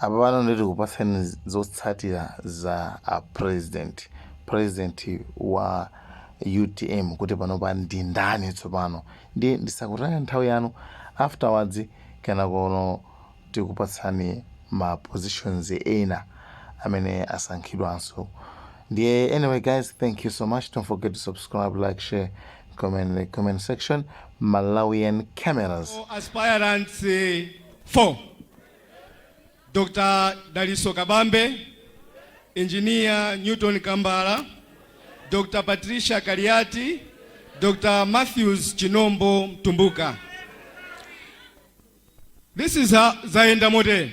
Apa pano nditi kupatsani zotsatira za a president wa UTM kuti panopa ndi ndani tsopano. Ndi ndisakutaya nthawi yanu, afterwards kenakono tikupatsani ma positions ena amene asankhidwanso. Ndiye anyway guys, thank you so much. Don't forget to subscribe, like, share, comment in the comment section. Malawian Cameras. Aspirants 4: Dr. Daliso Kabambe, Engineer Newton Kambala, Dr. Patricia Kaliati, Dr. Matthews Chinombo Mtumbuka. This is how zayenda motere.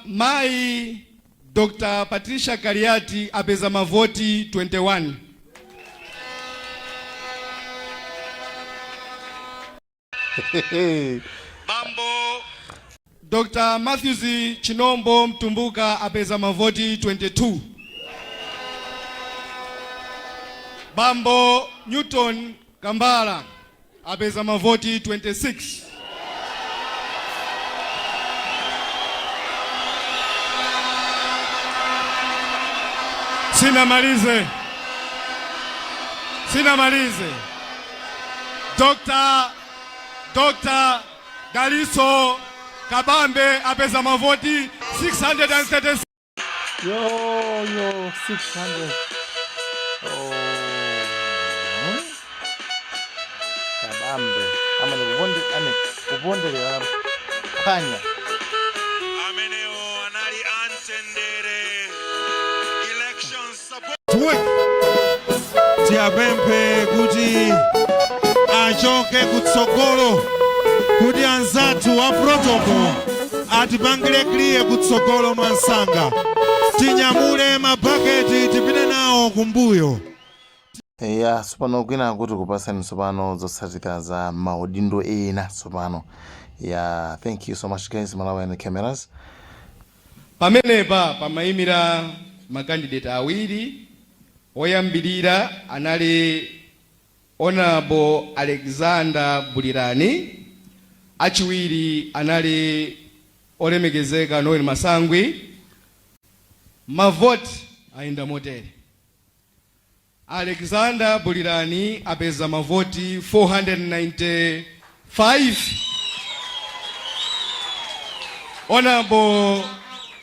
Mai Dr. Patricia Kaliati apeza mavoti 21. Bambo Dr. Matthews Chinombo Mtumbuka apeza mavoti 22. Bambo Newton Kambala apeza mavoti 26. Sinamalize. Sinamalize. Dr. Daliso Kabambe apeza mavoti 636. Yo, yo, 600. Oh. Kabambe. Amene kuponde, ane kuponderera phwanya. Amenewo anali amtendere election support. Tiapemphe kuti achoke kutsogolo kuti anzathu a protocol atipangire clear kutsogolo mwansanga, tinyamule mabaketi tipite nawo kumbuyo. Ya, tsopano kwina kuti kupasani tsopano zotsatira za maudindo ena tsopano. Ya, thank you so much guys, Malawian Cameras. Pamenepa pamayimira makandidate awiri. Oyambirira anali Honorable Alexander Bulirani, achiwiri anali olemekezeka Noel Masangwi. Mavoti ayenda motere: Alexander Bulirani apeza mavoti 495, Honorable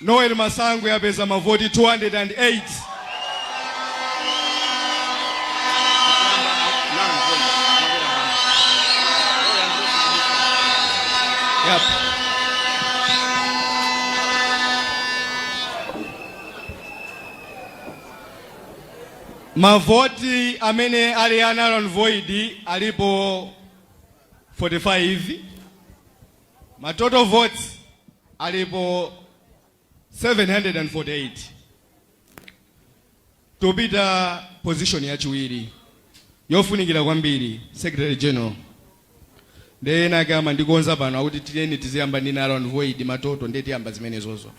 Noel Masangwi apeza mavoti 208. Yep. Mavoti amene ali a null and void alipo 45. Ma total votes alipo 748. Tupita position yachiwiri yofunikira kwambiri, secretary general. Ndiye ena ake amandikonza pano akuti tiyeni tiziyamba ndi null and void, ma total, ndiye tiyamba zimenezozo.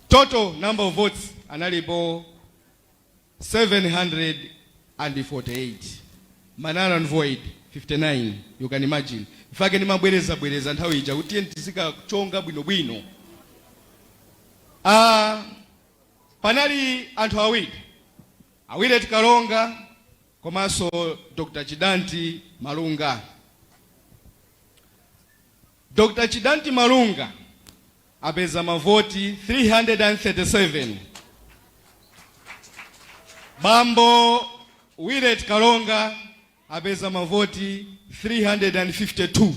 Total number of votes analipo 748, ma null and void 59. You can imagine. Mfake ndimabwereza bwereza nthawi ija kuti tiyeni tizikachonga bwinobwino. Panali anthu awiri, a Willet Kalonga komanso Dr. Chidanti Malunga. Dr. Chidanti Malunga apeza mavoti 337, Bambo Willet Kalonga apeza mavoti 352.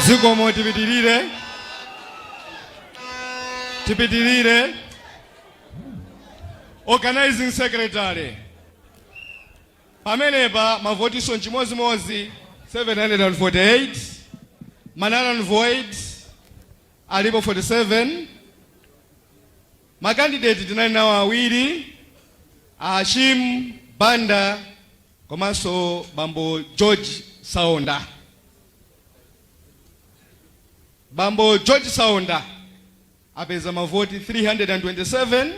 Zikomo, tipitirire, tipitirire. Organizing secretary, pamenepa mavotiso nchimozimozi, 748, ma null and void alipo 47. Makandidate tinali nawo awiri, Hashim Banda komanso Bambo George Saonda. Bambo George Saonda apeza mavoti 327,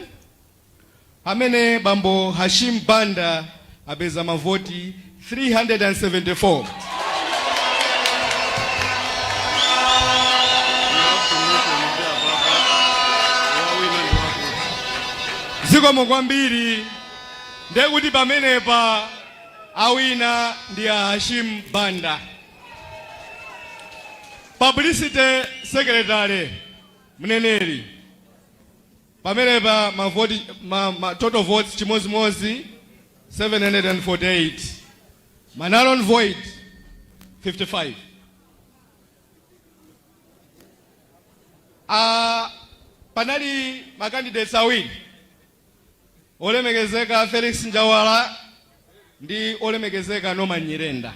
pamene Bambo Hashim Banda apeza mavoti 374. Zikomo kwambiri. Ndekuti pamenepa awina ndi a Hashim Banda. Publicity secretary, mneneri, pamenepa mavoti total votes chimozimozi 748, ma null and void 55. Panali ma candidates awiri, olemekezeka Felix Njawala ndi olemekezeka Norman Nyirenda.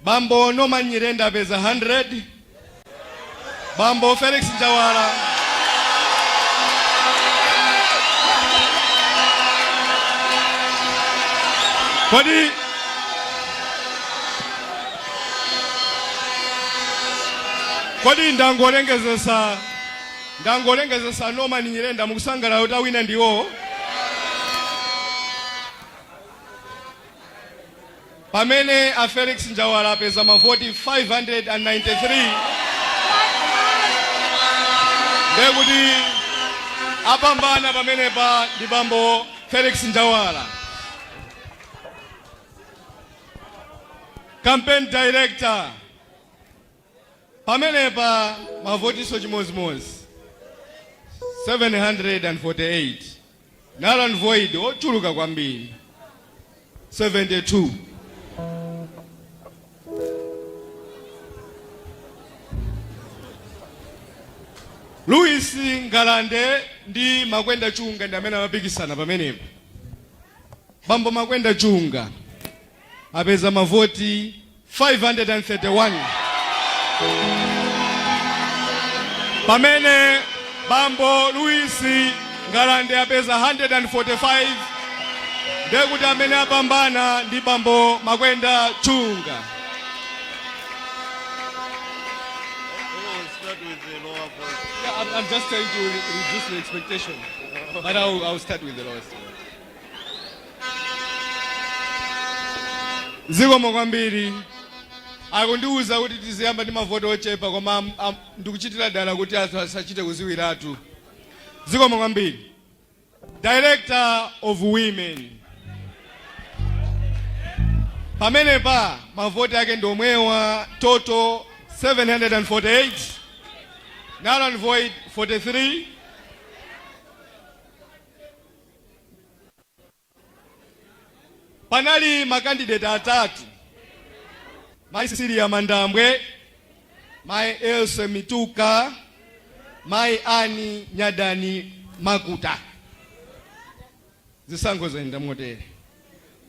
Bambo Norman Nyirenda apeza 100, Bambo Felix Njawala. Kodi ndangolengezesa Norman Nyirenda, mukusangalala kuti awina ndiwo? Pamene a Felix Njawala apeza mavoti 593, ndekuti apambana pamenepa ndi Bambo Felix Njawala. Campaign director, pamenepa mavotiso chimozimozi 748, null and void ochuluka kwambiri 72. Louis Ngalande ndi Makwenda Chunga ndi amene amapikisana pamenepo. Bambo Makwenda Chunga apeza mavoti 531, pamene Bambo Louis Ngalande apeza 145. Ndekuti amene apambana ndi Bambo Makwenda Chunga. Start with the lower voice. Yeah, I'm just trying to reduce the expectation, but I'll start with the lowest. Zikomo kwambiri. Akundiwuza kuti tiziyamba ndi mavoti ochepa, koma ndikuchitira dala kuti anthu asachite kuziwiratu. Zikomo kwambiri. Director of Women, pamenepa mavoti ake ndi omwewa, total 748, null and void 43. Panali ma candidate atatu, Mai Cecilia Mandambwe, Mai Else Mituka, Mai Ani Nyadani Makuta. Zisankho zayenda motere: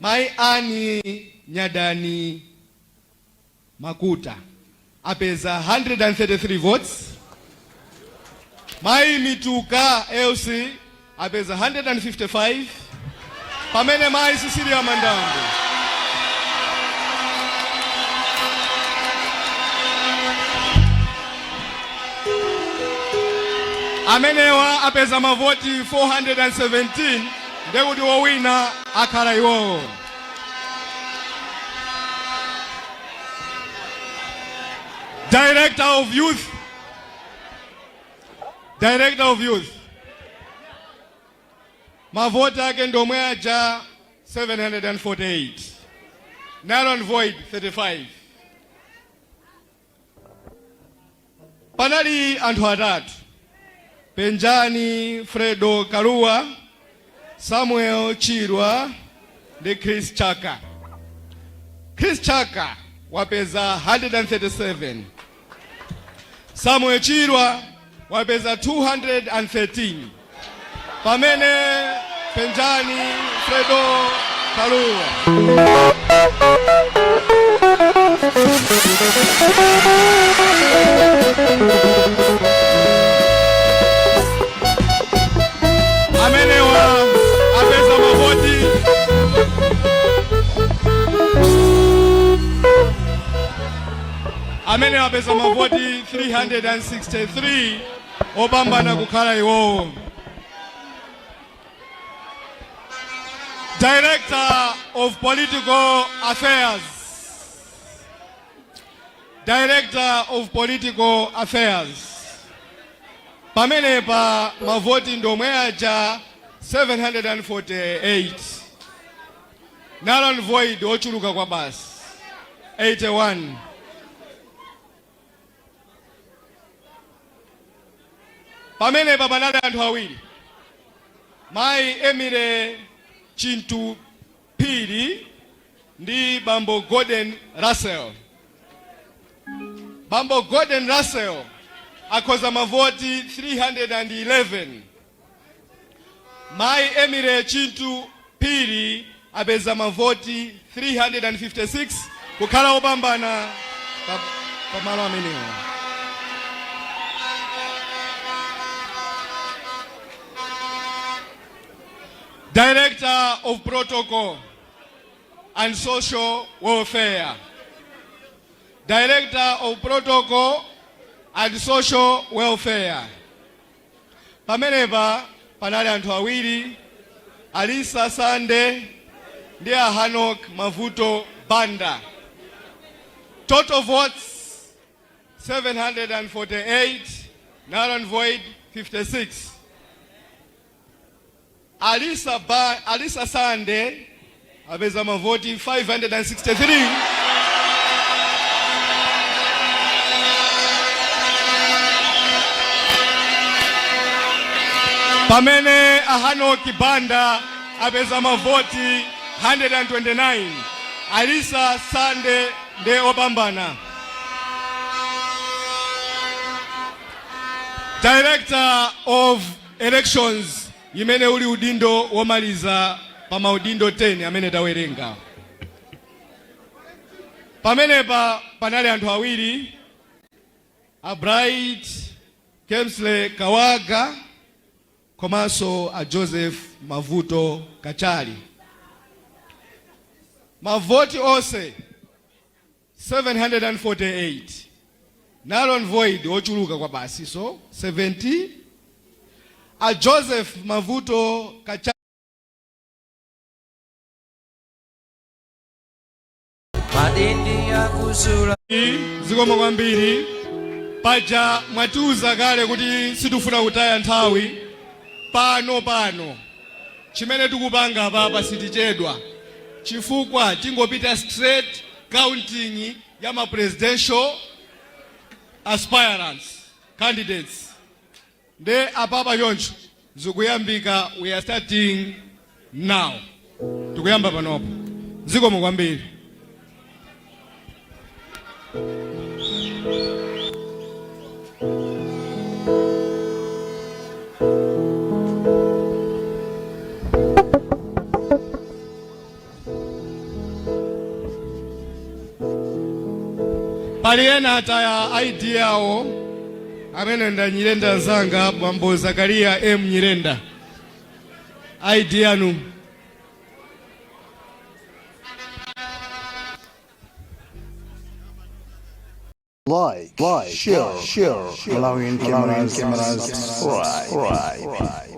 Mai Ani Nyadani Makuta apeza 133 votes, Mai Mituka Else apeza 155, pamene Mai Cecilia Mandambwe amenewa apeza mavoti 417. Ndekuti wowina akhala iwowo. Director of Youth, Director of Youth, mavoti ake ndomwe aja, 748, null and void 35. Panali anthu atatu, Penjani Fredo Kaluwa, Samuel Chirwa ndi Chris Chaka. Chris Chaka wapeza 137, Samuel Chirwa wapeza 213, pamene Penjani Fredo Kaluwa amenewa apeza mavoti amene apeza mavoti 363, opambana kukhala iwowo. Director of Political Affairs, Director of Political Affairs, pamenepa mavoti ndomwe aja, 748, null and void ochuluka kwa basi, 81. Pamenepa panali anthu awiri, Mayi Emile Chintu Phiri ndi Bambo Gordon Russell. Bambo Gordon Russell akhoza mavoti 311, Mayi Emile Chintu Phiri apeza mavoti 356, kukhala opambana pamalo amenewa. Director of Protocol and Social Welfare, Director of Protocol and Social Welfare, pamenepa panali anthu awiri, Alisa Sande ndi a Hanok Mavuto Banda. Total votes 748, null and void 56. Alisa Sande apeza mavoti 563, pamene a Hanoki Banda apeza mavoti 129. Alisa Sande nde opambana. Director of Elections, imene uli udindo womaliza pa maudindo 10 amene tawerenga, pamenepa panali anthu awiri, a Bright Kemsley Kawaga komanso a Joseph Mavuto Kachali. Mavoti onse 748, null and void ochuluka kwa basi, so 70. A Joseph Mavuto Kachali Madindi ya kusula. Zikomo kwambiri. Paja mwatiuza kale kuti sitifuna kutaya nthawi pano. Pano chimene tikupanga papa, sitichedwa chifukwa tingopita straight counting ya ma presidential aspirants candidates. Nde apapa choncho zikuyambika. We are starting now, tikuyamba panopo. Zikomo kwambiri. Pali ena ataya ID yawo, amene nda Nyirenda nzanga, Bambo Zakariya M Nyirenda, ID yanu. Like, share, Malawian cameras, subscribe.